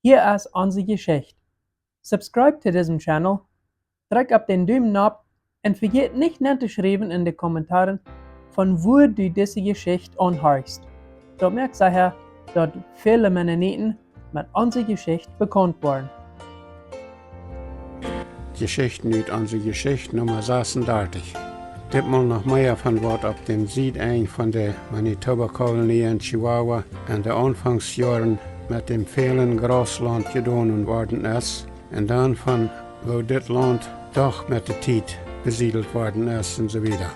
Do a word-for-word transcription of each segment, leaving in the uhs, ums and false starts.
Hia es onse Jeschicht. Subscribe to disen Channel, drekj opp dän Dumen nopp un vejät nich nen to schriewen en de Kommentaren, von wua du dise Jeschicht aunhorchst. Daut moakt secha, daut väle Mennoniten met onse Jeschicht bekaunt woaren. Jeschichten ut onse Jeschicht Numma sasundartich. Ditmol noch mea von waut opp däm Siedenj von de Manitoba Kolonie en Chihuahua en de Aunfangsjoaren met däm välen Grauslaunt jedonen worden es, un dan von woo dit Launt doch met de Tiet besiedelt worden es un soo wieda.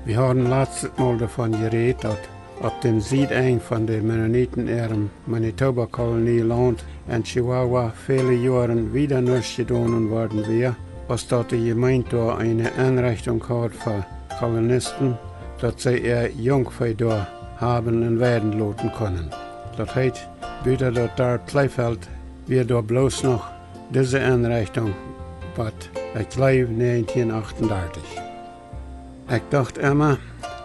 Wie hauden latstet Mol doavon jerät, daut opp däm Siedenj von de Mennoniten äarem Manitoba Kolonie Launt en Chihuahua väle Joaren wieda nuscht jedonen worden wia, aus daut de Jemeent doa eene Enrechtunk haud fa Kolonisten, daut see äa Junkvee doa haben un weiden loten kunnen. Daut heet, buta daut Darp Kleefeld wia doa bloos noch dise Enrechtunk, waut ekj jleew, näajentieen achtundartich. Ekj docht emma,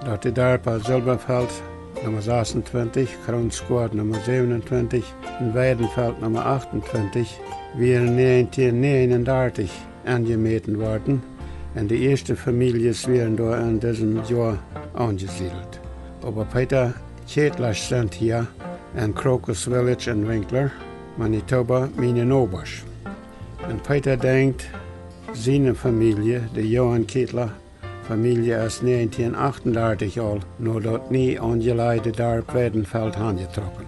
daut de Darpa Silberfeld Numma sasuntwintich, Kronskuat Numma säwenuntwintich un Weidenfeld Numma achtuntwintich wieren näajentieen näajenundartich aunjemäten worden, un de ieeschte Famieljes wieren doa en disem Joa aunjesiedelt. Oba Peeta Kjätlasch sent hia en Crocus Village en Winkler, Manitoba, miene Nobasch. Un Peeta denkjt, siene Famielje, de Johan Kjätla Famielje, es näajentieen achtundartich aul no daut nie aunjelajde Darp Weidenfeld hanjetrocken.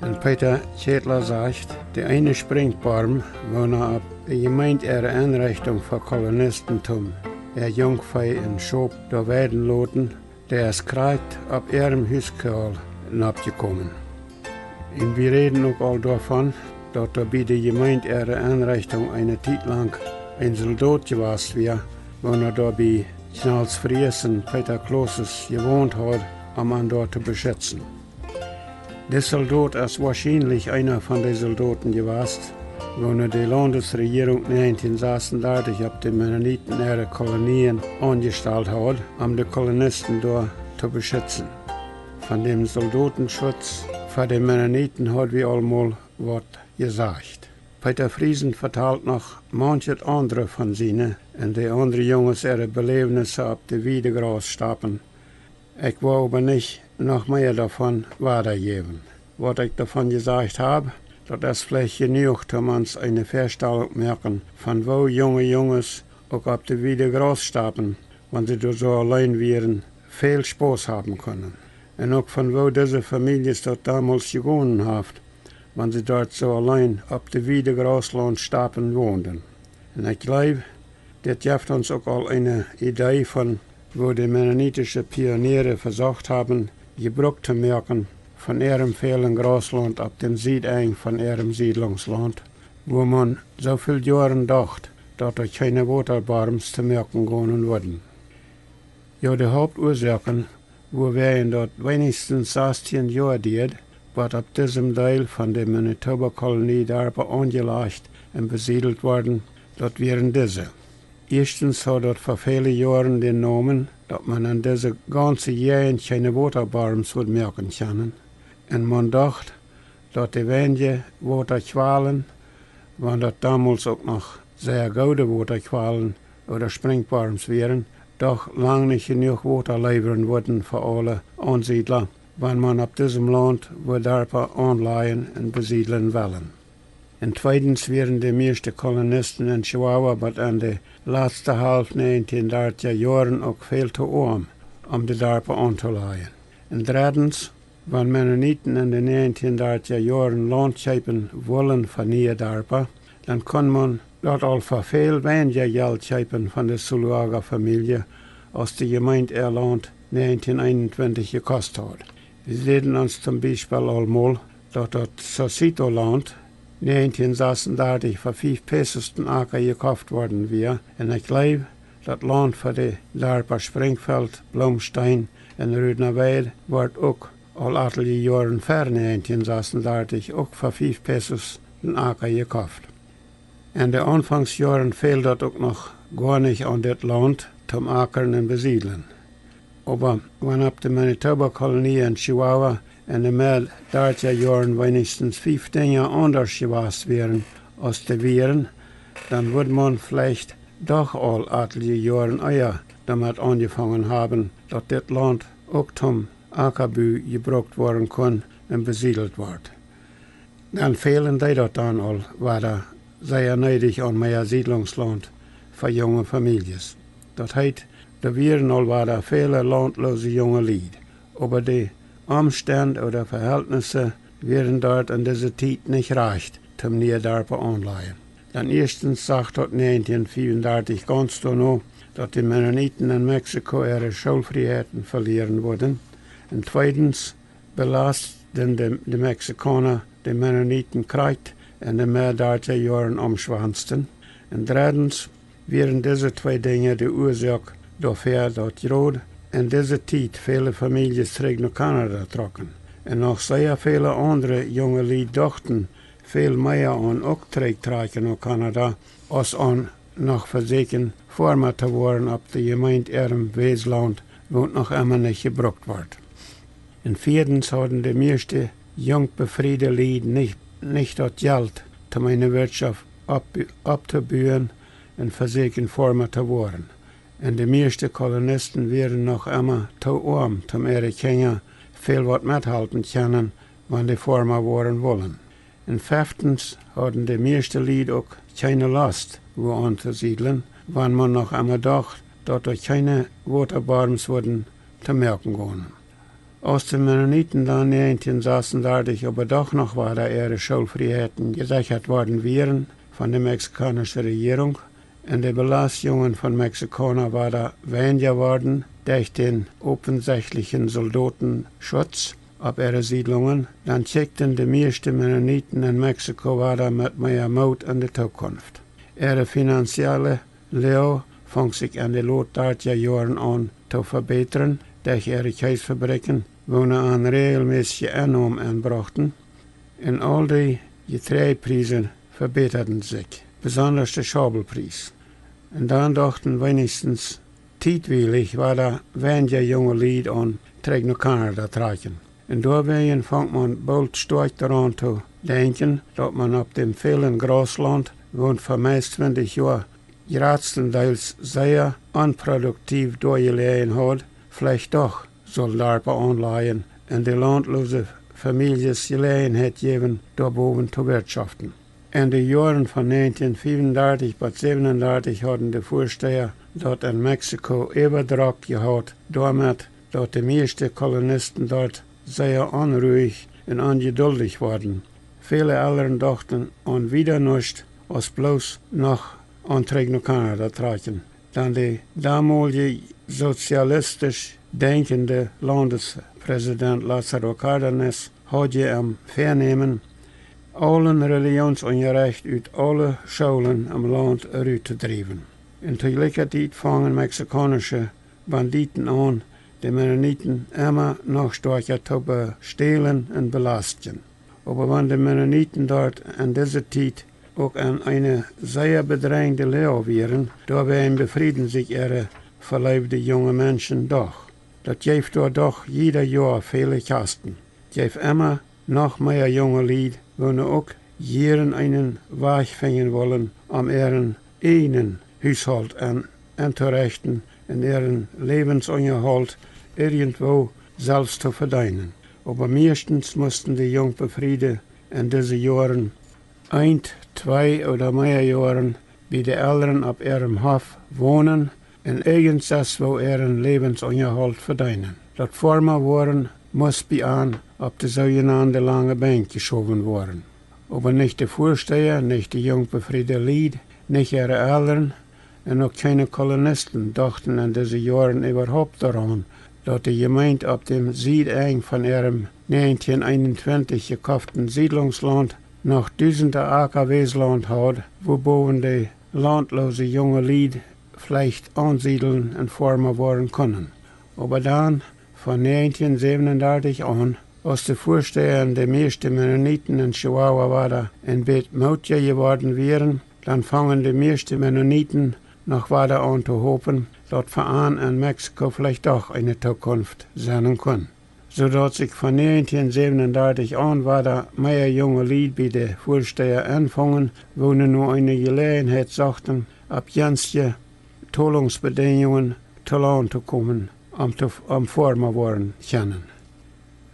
Un Peeta Kjätla sajcht, de eene Sprinkjboam, woona opp de Jemeent äare Enrechtunk fa Kolonisten toom äa Junkvee un Schop doa weiden loten, dee es krakjt opp äarem Huskoagel noppjekomen. Un wie räden uk aul doavon, daut doa bie de Jemeent äare Enrechtunk eene Tiet lang een Soldot jewast wia, woona doa bie Kjnals Fries un Peeta Klausens jewont haud, om an doa to beschitzen. De Soldot es woarschienlich eena von de Soldoten jewast, woone de Laundesrejierunk näajentieen sasundartich opp de Mennoniten äare Kolonien aunjestalt haud, om de Kolonisten doa to beschitzen. Von däm Soldotenschutz fa de Mennoniten haud wie aul mol waut jesajcht. Peeta Friesen vetalt noch maunchet aundre von siene un de aundre Junges äare Beläwnisse opp de Wiedegrausstapen. Ekj woa oba nich noch mea doavon wadajäwen. Waut ekj doavon jesajcht hab, daut es veleicht jenuach, om ons eene Väastalunk moaken, von woo junge Junges uk opp de Wiedegrausstapen, wan see doa soo auleen wieren, väl Spos haben kunnen. Un uk von woo dise Famieljes daut domols jegonen haft, wan see doa soo auleen opp de Wiedegrauslauntstapen wonden. Un ekj jleew, dit jeft ons uk aul eene Idee von woo de mennonitische Pioniere vesocht haben, Jebruck to moaken von äarem välen Grauslaunt opp däm Siedenj von äarem Siedlungslaunt, wua maun soo väl Joaren docht, daut doa kjeene Wotaboams to moaken gonen wudden. Jo, de Hauptuasoaken, wuawäajen daut weinichstens sastieen Joa dieed, waut opp disem Deel von de Manitoba Kolonie Darpa aunjelajcht un besiedelt worden, daut wieren dise. Ieeschtens haud daut fa väle Joaren dän Nomen, daut maun en dise gaunze Jäajent kjeene Wotaboams wudd moaken kjennen. Un maun docht, daut de weinje Wotakjwalen, wan daut domols uk noch sea goode Wotakjwalen ooda Sprinkjboams wieren, doch lang nich jenuach Wota liewren wudden fa aule Aunsiedla, wan maun opp disem Launt wudd Darpa aunlajen un besiedlen wellen. Un tweedens wieren de mieeschte Kolonisten en Chihuahua bat en de latste Halft näajentieen dartja Joaren uk väl to oam, om de Darpa auntolajen. Un dreddens, wan Mennoniten en de näajentieen dartja Joaren Launt kjeepen wullen fa niee Darpa, dan kunn maun daut aul fa väl weinja Jelt kjeepen von de Zuloaga Famielje, aus de Jemeent äa Launt näajentieen eenuntwintich jekost haud. Wie säden ons toom Biespel aul mol, daut daut Sosito Launt näajentieen sasundartich fa fief Pesos dän Aka jekoft worden wia, un ekj jleew, daut Launt fa de Darpa Sprinkjfeld, Bloomstein un Rudnerweid wort uk aul atelje Joaren ver näajentieen sasundartich uk fa fief Pesos dän Aka jekoft. En de Aunfangsjoaren fäld daut uk noch goanich aun dit Launt toom akren un besiedlen. Oba wan opp de Manitoba Kolonie en Chihuahua en de Medd dartja Joaren weinichstens fief Dinja aundasch jewast wieren aus dee wieren, dan wudd maun veleicht doch aul atelje Joaren ea doamet aunjefongen haben, daut dit Launt uk toom Akabu jebrukt woaren kunn un besiedelt wort. Dan fälen deed daut dan aul wada sea needich aun mea Siedlungslaunt fa junge Famieljes. Daut heet, doa wieren aul wada väle launtloose junge Lied. Oba de Omstend ooda Vehältnisse wieren doa en dise Tiet nich rajcht toom niee Darpa aunlajen. Dan ieeschtens sach daut näajentieen fiewundartich gaunz doano, daut de Mennoniten en Mexiko äare Schoolfrieheiten velieren wudden. Un tweedens belasten de, de Mexikauna de Mennoniten krakjt en de Medd dartja Joaren aum schwaksten. Un dreddens wieren dise twee Dinja de Uasoak doafäa, daut jrod en dise Tiet väle Famieljes trigj no Kanada trocken. Un noch sea väle aundre junge Lied dochten väl mea aun uk trigj trakjen no Kanada, aus aun noch vesieekjen Foarma to woaren opp de Jemeent äarem Weeslaunt, waut noch emma nich jebrukt wort. Un vieedens hauden de mieeschte junk befriede Lied nich, nich daut Jelt, toom eene Wirtschoft opp, opptobuen un vesieekjen Foarma to woaren. Un de mieeschte Kolonisten wieren noch emma too oam, toom äare Kjinja väl waut methalpen kjennen, wan dee Foarma woaren wullen. Un feftens hauden de mieeschte Lied uk kjeene Lost, wua aun to siedlen, wan maun noch emma docht, daut doa kjeene Wotaborms wudden to moaken gonen. Aus de Mennoniten dan näajentieen sasundartich oba doch noch wada äare Schoolfrieheiten jesechat worden wieren von de mexikaunische Rejierunk un de Belastjungen von Mexikauna wada weinja worden derch dän opensechtlichen Soldotenschutz opp äare Siedlungen, dan kjikjten de mieeschte Mennoniten en Mexiko wada met mea Moot en de Tookunft. Äare finanzielle Loag funk sikj en de lot dartja Joaren aun to vebätren derch äare Kjeesfabrikjen, woone an räajelmäsje Ennom enbrochten, un aul de Jetreidpriesen vebätaden sikj, besondasch de Schaufelpries. Un dan dochten weinichstens tietwielich wada weinja junge Lied aun trigj no Kanada trakjen. Un doawäajen funk maun boolt stoakj doaraun to denkjen, daut maun opp däm välen Grauslaunt, waut fa meist twintich Joa jratstendeels sea onproduktiv doajeläajen haud, veleicht doch sull Darpa aunlajen un de launtloose Famieljes Jeläajenheit jäwen, doa bowen to wirtschoften. En de Joaren von näajentieen fiewundartich bat säwenundartich hauden de Väasteha daut en Mexiko äwadrock jehaut, doamet daut de mieeschte Kolonisten doa sea onruich un onjeduldich worden. Väle Elren dochten aun wieda nuscht aus bloos noch aun trigj no Kanada trakjen. Dan de domolje sozialistisch denkjende Laundespräsident Lázaro Cárdenas haud je em Väanämen, aulen Relijoonsunjarecht ut aule Schoolen em Launt rut to driewen. Un to jlikja Tiet fungen mexikaunische Banditen aun, de Mennoniten emma noch stoakja to bestälen un belastjen. Oba wan de Mennoniten doa en dise Tiet uk en eene sea bedrenjde Loag wieren, doawäajen befrieden sikj äare veleewde junge Menschen doch. Daut jeef doa doch jieda Joa väle Kjasten. Jeef emma noch mea junge Lied, woone uk jieren eenen Wajch finjen wullen, om äaren ieejnen Hushault en, entorechten un äaren Läwensunjahault irjentwoo selfst to vedeenen. Oba mieeschtens musten de Junkbefriede en dise Joaren eent, twee ooda mea Joaren bie de Elren opp äarem Hoff wonen un irjentwoo äaren Läwensunjahault vedeenen. Daut Foarma woaren must bie an opp de soojenande lange Benkj jeschowen woaren. Oba nich de Väasteha, nich de Junkbefriede Lied, nich äare Elren un uk kjeene Kolonisten dochten en dise Joaren äwahaupt doaraun, daut de Jemeent opp däm Siedenj von äarem näajentieen eenuntwintich jekoften Siedlungslaunt noch dusende Aka Weeslaunt haud, wua bowen de launtloose junge Lied veleicht aunsiedeln un Foarma woaren kunnen. Oba dan, von näajentieen säwenundartich aun, aus de Väasteha un de mieeschte Mennoniten en Chihuahua wada een bät mootja jeworden wieren, dan fungen de mieeschte Mennoniten noch wada aun to hopen, daut fa an en Mexiko veleicht doch eene Tookunft sennen kunn. soo daut sikj von 1937 aun wada mea junge Lied bie de Väastäa aunfungen, woo nu eene Jeläajenheit sochten, opp jensje Tolungsbedinjungen to Launt to komen, om to, om Foarma woaren kjennen.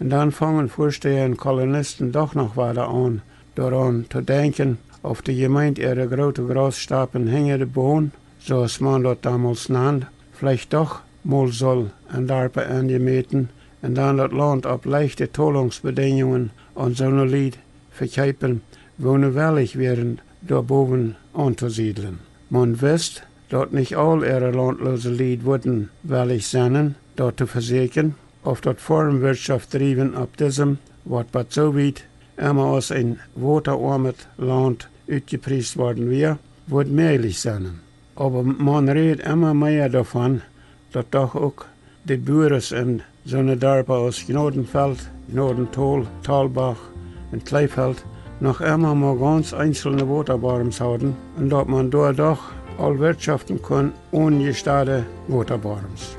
Un dan fungen Väastäa un Kolonisten doch noch wada aun, doaraun to denkjen, auf de Jemeent äare groote Grausstapen hinja de Boon, soo aus maun daut domols nand, veleicht doch mol sull en Darpa aunjemäten un dan daut Launt opp leichte Tolungsbedinjungen aun soone Lied vekjeepen, woo nu wellich wieren, doa bowen auntosiedlen. Maun wist, daut nich aul äare launtloose Lied wudden wellich sennen, daut to vesäkjen, auf daut Foarmwirtschoft driewen opp disem, waut bat soo wiet emma aus een wotaoamet Launt utjepriest worden wia, wudd mäajlich sennen. Oba maun räd emma mea doavon, daut doch uk de Buares en soone Darpa aus Gnodenfeld, Gnodentol, Talbach un Kleefeld noch emma mau gaunz eenzelne Wotaborms hauden un daut maun doa doch aul wirtschoften kunn onen jestade Wotaborms.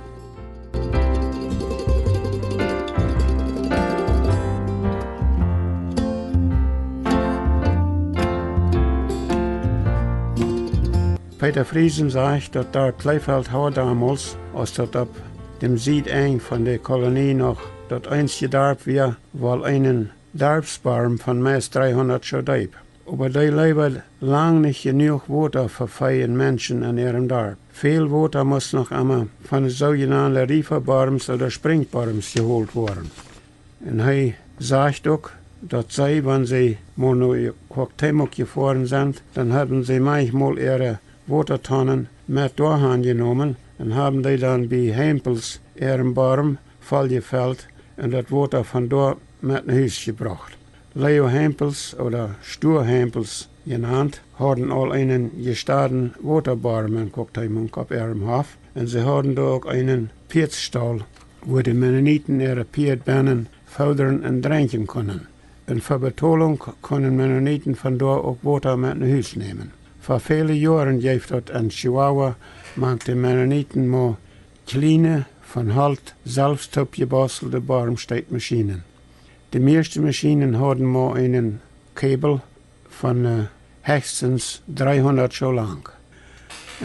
Peter Friesen sajcht, daut Darp Kleefeld haud domols, aus daut opp däm Siedenj von de Kolonie noch daut eensje Darp wia, woll eenen Darpsborm von meist 300 Schoo deep. Oba dee leewad lang nich jenuach Wota fa Vee un Menschen en äarem Darp. Väl Wota must noch emma von de soojenande Riefaborms ooda Sprinkjborms jeholt woaren. Un hee sajcht uk, daut see, wan see mol no Cuauhtémoc jefoaren sent, dan haben see maunchmol äare Wotatonnen met doahan jenomen un haben dee dan bie Hempels äaren Borm volljefelt un daut Wota von doa met no Hus jebrocht. Leo Hempels ooda Stua Hempels jenant, hauden aul eenen jestaden Wotaborm en Cuauhtémoc opp äarem Hoff un see hauden doa uk eenen Pieedstaul, wua de Mennoniten äare Pieed bennen foodren un drenkjen kunnen. Un fa Betolunk kunnen Mennoniten von doa uk Wota met no Hus nämen. Fa väle Joaren jeef daut en Chihuahua mank de Mennoniten mau kjliene, von Holt selfst toopjebastelde Bormsteetmaschienen. De mieeschte Maschienen hauden mau eenen Kabel von, äh, hechstens 300 Schoo lang.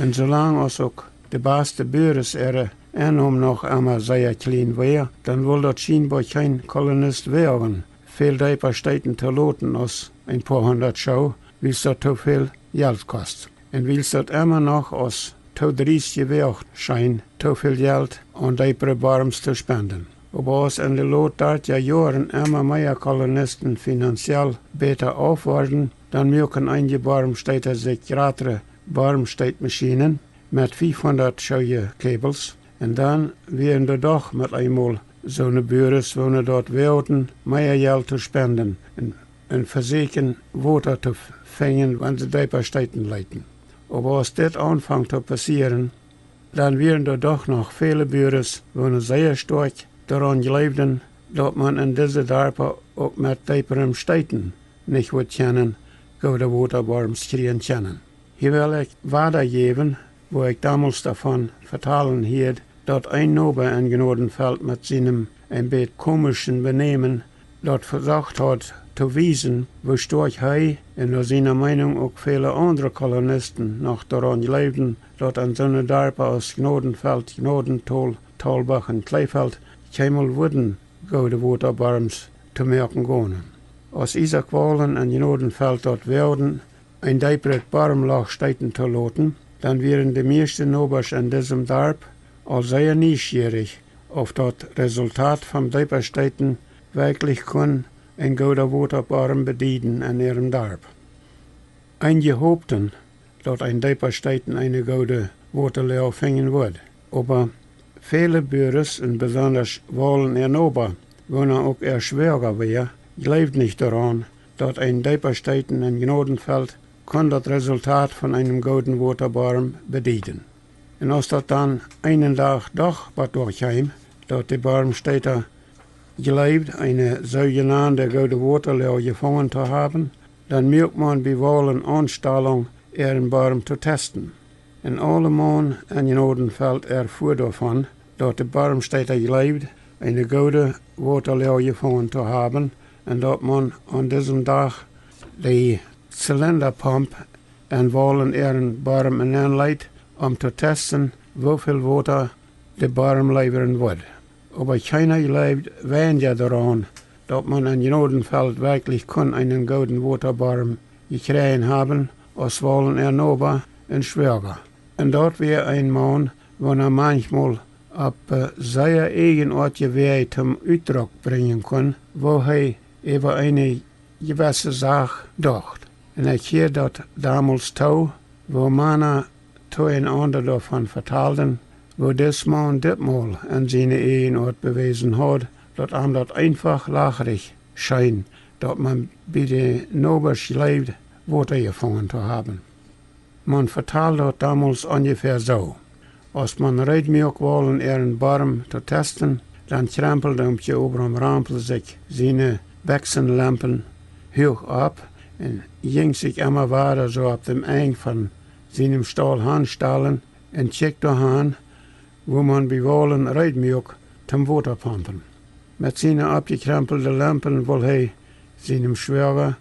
Un soo lang aus uk de baste Buares äare Ennom noch emma sea kjlien wia, dan wull daut schienboa kjeen Kolonist woagen, väl deepa steeten to loten aus een poa hundat Schoo, wiels daut too väl Jelt kost. Un wiels daut emma noch aus too driest jewoacht scheen, too väl Jelt aun deepre Borms to spenden. Oba aus en de lot dartja Joaren emma mea Kolonisten finanziell bäta auf worden, dan muaken eenje Bormsteeta sikj jratre Bormsteetmaschienen met 500 Schoo Kabels, un dan wieren doa doch met eemol soone Buares, woone daut woagden, mea Jelt to spenden un, un vesäkjen Wota to f-, finjen, wan see deepa steeten leeten. Oba aus dit aunfunk to passieren, dan wieren doa doch noch väle Buares, woone sea stoakj doaraun jleewden, daut maun en dise Darpa uk met deeperem Steeten nich wudd kjennen goode Wotaborms kjrieen kjennen. Hia well ekj wadajäwen, woo ekj domols doavon vetalen hieed, daut een Noba en Gnodenfeld met sienem een bät komischen Benämen daut vesocht haud to wiesen, woo stoakj hee un no siene Meenunk uk väle aundre Kolonisten noch doaraun jleewden, daut en soone Darpa aus Gnodenfeld, Gnodentol, Talbach un Kleefeld kjeenmol wudden goode Wotaborms to moaken gonen. Aus Isaak Wahlen en Gnodenfeld daut woagden, een deepret Bormloch steeten to loten, dan wieren de mieeschte Nobasch en disem Darp aul sea nieschierich, auf daut Resultat vom deepa Steeten werkjlich kunn een gooda Wotaborm bedieden en äarem Darp. Eenje hopten, daut een deepa Steeten eene goode Wotalage finjen wudd. Oba väle Buares un besondasch Wahlen äa Noba, woona uk äa Schwoaga wia, jleewd nich doaraun, daut een deepa Steeten en Gnodenfeld kunn daut Resultat von eenem gooden Wotaborm bedieden. Un aus daut dan eenen Dach doch bat doa kjeem, daut de Bormsteeta jleewd eene soojenande goode Wotalage jefungen to haben, dan muak maun bie Wahlen Aunstalunk, äaren Borm to testen. Un aulemaun en Gnodenfeld erfua doavon, daut de Bormsteeta jleewd, eene goode Wotalage jefungen to haben, un daut maun aun disen Dach de Zylindapompel en Waulen äaren Borm enenleet, om to testen, woo väl Wota de Borm liewren wudd. Oba kjeena jleewd weinja doaraun, daut maun en Gnodenfeld werkjlich kunn eenen gooden Wotaborm jekjräajen haben, aus Waulen äa Noba un Schwoaga. Un daut wia een Maun, waut manchmol opp, äh, sea eejenoatje Wäaj toom Utdruck brinjen kunn, woo hee äwa eene jewesse Sach docht. Un ekj hieed daut domols too, woo Mana to eenaunda doavon vetalden, woo dis Maun dit Mol en siene Eejenoat bewäsen haud, daut am daut eenfach lachrich scheen, daut maun bie de Nobasch jleewd, Wota jefungen to haben. Maun vetald daut domols onjefäa soo: Aus maun reed muak, Waulen äaren Borm to testen, dan kjrempeld Oomkje Abraham Rempel sikj siene Bekjsenlempen huach opp un jinkj sikj emma wada soo opp däm Enj von sienem Staul hanstalen un kjikjt doahan, wua maun bie Waulen reed muak toom Wota pompen. Met siene oppjekjrempelde Lempen wull hee sienem Schwoaga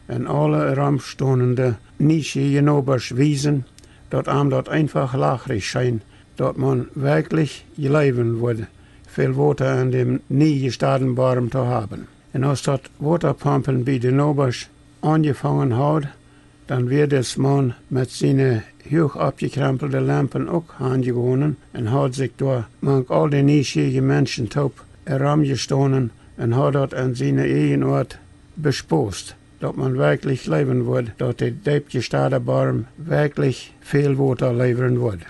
un aule romstonende nieschieeje Nobasch wiesen, daut am daut eenfach lachrich scheen, daut maun werkjlich jleewen wudd, väl Wota en däm nie jestaden Borm to haben. Un aus daut Wotapompen bie de Nobasch aunjefongen haud, dan wia dis Maun met siene huach oppjekjrempelde Lempen uk hanjegonen un haud sikj doa mank aul de nieschieeje Menschen toop romjestonen un haud daut en siene Eejenoat bespost, daut maun werkjlich jleewen wudd, daut de deep jestade Borm werkjlich väl Wota liewren wudd.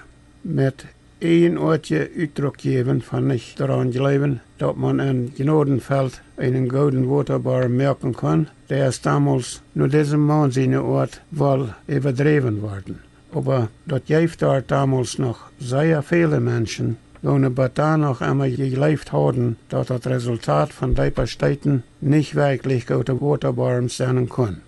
Met eejenoatje Utdruck jäwen von nich doaraun jleewen, daut maun en Gnodenfeld eenen gooden Wotaborm moaken kunn, dee es domols no disem Maun siene Oat woll äwadräwen worden. Oba daut jeef doa domols noch sea väle Menschen, woone bat dan noch emma jejleeft hauden, daut daut Resultat von deepa Steeten nich werkjlich goode Wotaborms sennen kunn.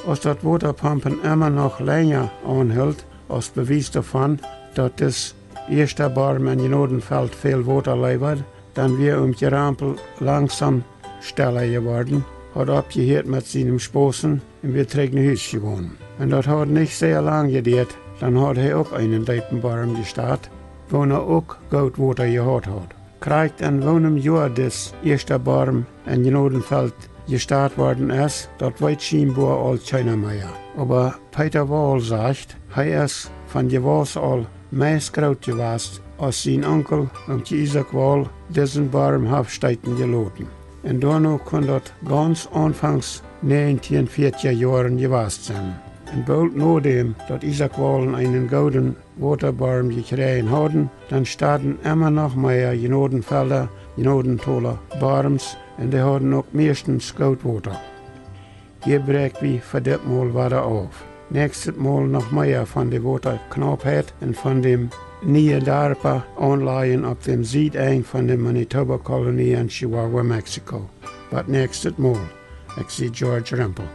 Aus daut Wotapompen emma noch lenja aunhilt, aus Bewies doavon, daut dis ieeschta Borm en Gnodenfeld väl Wota liewad, dan wia Oomkje Rempel langsom stella jeworden, haud oppjehieet met sienem Spossen un wia trigj no Hus jegonen. Un daut haud nich sea lang jedieet, dan haud hee uk eenen deepen Borm jestat, woona uk goot Wota jehaut haud. Krakjt en woonem Joa dis ieeschta Borm en Gnodenfeld jestat worden es, daut weet schienboa aul kjeena mea. Oba Peeta Waul sajcht, hee es von Jewaus aul meist groot jewast, aus sien Onkel, Oomkje Isaak Waul, disen Borm haft steeten jeloten. Un doano kunn daut gaunz aunfangs näajentieen vieetja Joaren jewast sennen. Un boolt no däm, daut Isaak Waulen eenen gooden Wotaborm jekjräajen hauden, dan staden emma noch mea Gnodenfelda, Gnodentola Borms, un dee hauden uk meistens goot Wota. Hia bräakj wie fa dit Mol wada auf. Näakjstet Mol noch mea von de Wotaknaupheit un von däm niee Darpa aunlajen opp däm Siedenj von de Manitoba Kolonie en Chihuahua, Mexiko. Bat näakjstet Mol, ekj sie George Rempel.